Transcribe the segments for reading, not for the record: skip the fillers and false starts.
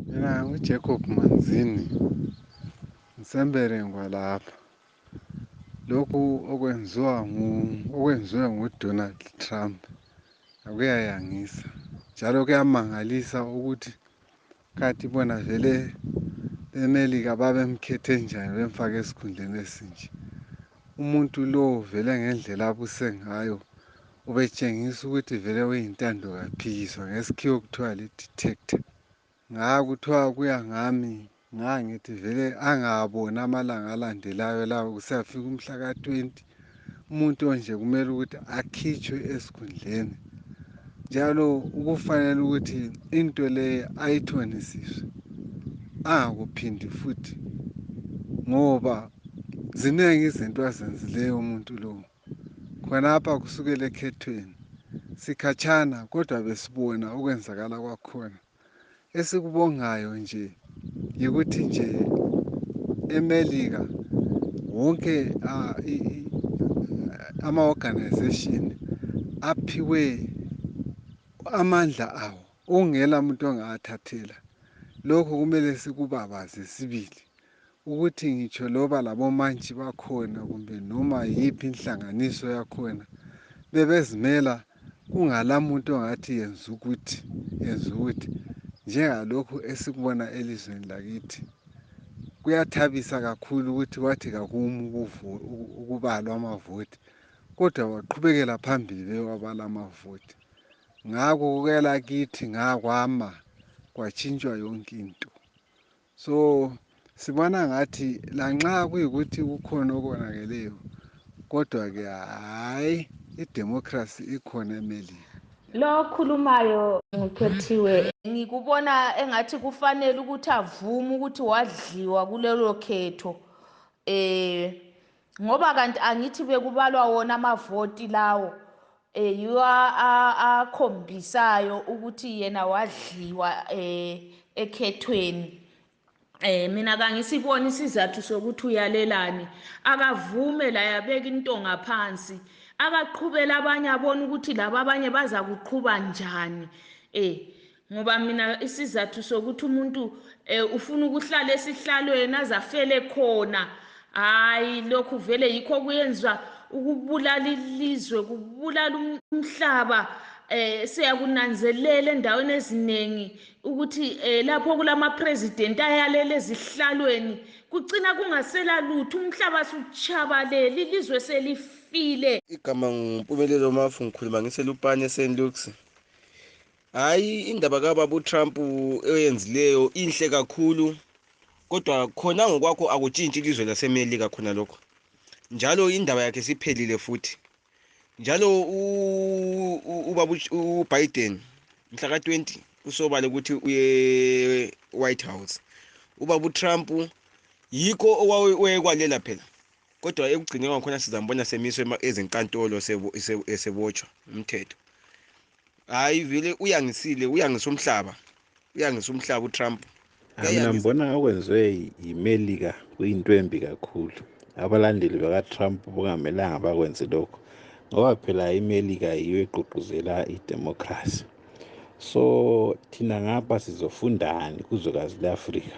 Mina uJacob Manzini ngisemberengwa lapha. Lokhu okwenziwe nguDonald Trump akuyayangisa njalo kuyamangalisa ukuthi kathi bona vele eMelika babemkhethe njani bemfake esikhundleni esinje. Umuntu lo vele ngendlela abuse ngayo ubetshengisa ukuthi vele uyintando kaphikiswa ngesikhiwo kuthiwa li-detector. Kuthiwa kuya ngami ngithi vele angabona amalanga alandelayo lawo kusiyafika umhla ka-20 umuntu onje kumele ukuthi akhitshwe esikhundleni, njalo ukufanele ukuthi into le ayithonisiswe angakuphindi futhi, ngoba ziningi izinto azenzileyo umuntu lo. Khonapha kusukela ekhethweni sikhatshana kodwa besibona okwenzakala kwakhona. Esikubongayo nje yikuthi nje eMelika wonke ama-organization aphiwe amandla awo okungela muntu ongawathathela. Lokhu kumele sikubabaze sibili ukuthi ngitsho loba labomantshi bakhona kumbe noma yiphi inhlanganiso yakhona bebezimela kungala muntu ongathi yenza ukuthi njengalokhu esikubona elizweni lakithi. Kuyathabisa kakhulu ukuthi wathi kakumi ukubalwa amavoti kodwa waqhubekela phambili bewabala amavoti. Ngako kwelakithi ngakwama kwatshintshwa yonke into. So sibona ngathi lanxa kuyikuthi kukhona okonakeleyo kodwa-ke hhayi, idemokhrasi ikhona eMelika. Lo okhulumayo ngikhethiwe ngikubona engathi kufanele ukuthi avume ukuthi wadliwa kulelo khetho, ngoba kanti angithi bekubalwa wona amavoti lawo yiwo akhombisayo ukuthi yena wadliwa ekhethweni. Mina kangisiboni isizathu sokuthi uyalelani, akavume la yabeka intonga phansi, akaqhubela abanye abone ukuthi laba abanye baza kuqhuba njani. Ngoba mina isizathu sokuthi umuntu ufuna ukuhlala esihlalweni azafele khona, hhayi lokhu vele yikho kuyenza ukubulala ilizwe, kubulala umhlaba. Siyakunanzelela endaweni eziningi ukuthi lapho kulama-president ayalele ezihlalweni kugcina kungasela lutho, umhlaba sutshabalele, ilizwe selifile. Igama nguMpumelelo Mafu, ngikhuluma ngiseLupane eSt. Luke's. Hhayi, indaba kababa uTrump eyenzileyo inhle kakhulu, kodwa khona ngokwakho akutshintshi ilizwe laseMelika khona lokho. Njalo indaba yakhe siphelile futhi. Njalo ubaba uBiden mhla ka-20 usobala ukuthi uye White House. Ubaba uTrump yikho owayekwalela phela, kodwa ekugcineni kwakhona sizambona semiswe ezinkantolo esebotshwa umthetho. Hhayi vele uyangisa umhlaba uTrump. Mina ngibona okwenziwe yiMelika kuyinto embi kakhulu. Abalandeli bakaTrump bungamelanga bakwenze lokho, ngoba phela iMelika yiyo egqugquzela idemokhrasi. So thina ngapha sizofundani kuzwekazi le-Afrika?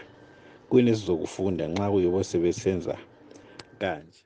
Kuyini esizokufunda nxa kuyibo sebesenza kanje?